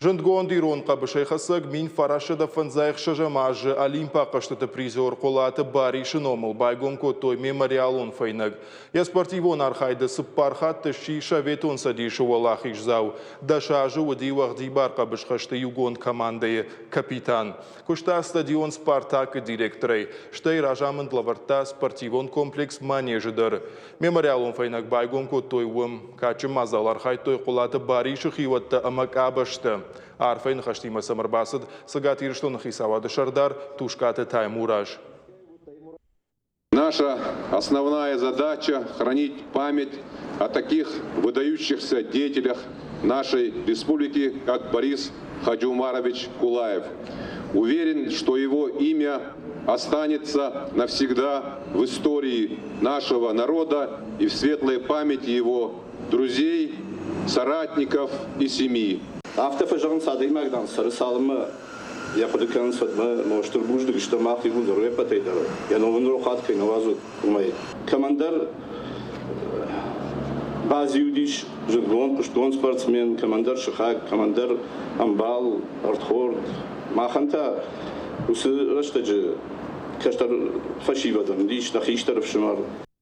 Зындгонд ирон хъӕбысӕйхӕцӕг 1956 азы Олимпаг хъӕзтыты призер Хъуылаты Барисы номыл байгом кодтой мемориалон фӕйнӕг. Йӕ спортивон архайды цыппар хатты сси Советон Цӕдисы уӕлахиздзау. 10 азы уыди уӕгъдибар хъӕбысхӕсты иугонд командӕйы капитан. Куыста стадион «Спартак»-ы директорӕй, стӕй разамынд лӕвӕрдта спортивон комплекс «Манеж»-ы дӕр. Мемориалон фӕйнӕг байгом кодтой уым. Кадджын мадзал архайдтой Хъуылаты Барисы хиуӕттӕ ӕмӕ къабӕзтӕ. Арфӕйы ныхӕстимӕ сӕм ӕрбацыд Цӕгат Ирыстоны хицауады сӕрдар Тускъаты Таймураз. Наша основная задача – хранить память о таких выдающихся деятелях нашей республики, как Борис Хаджумарович Кулаев. Уверен, что его имя останется навсегда в истории нашего народа и в светлой памяти его друзей, соратников и семьи. Афтӕ фӕзӕгъынц, адӕймаг, дам, цӕры, цалынмӕ йӕ хъуыды кӕнынц, уӕдмӕ мо стыр бузныг стӕм мах иууылдӕр уе ппӕтӕй дӕр, йӕ ном ын рохуат кӕй нӕ уадзут, уымӕй. Кӕмӕндӕр базиудис зындгонд, хъуыстгонд спортсмен, кӕмӕндӕр сыхаг, кӕмӕндӕр ӕмбал, ӕрдхорд. Махӕн та уыцы рӕстӕджы кӕстӕр фӕсивӕдӕн уыдис нӕ хистӕр ӕфсымӕр.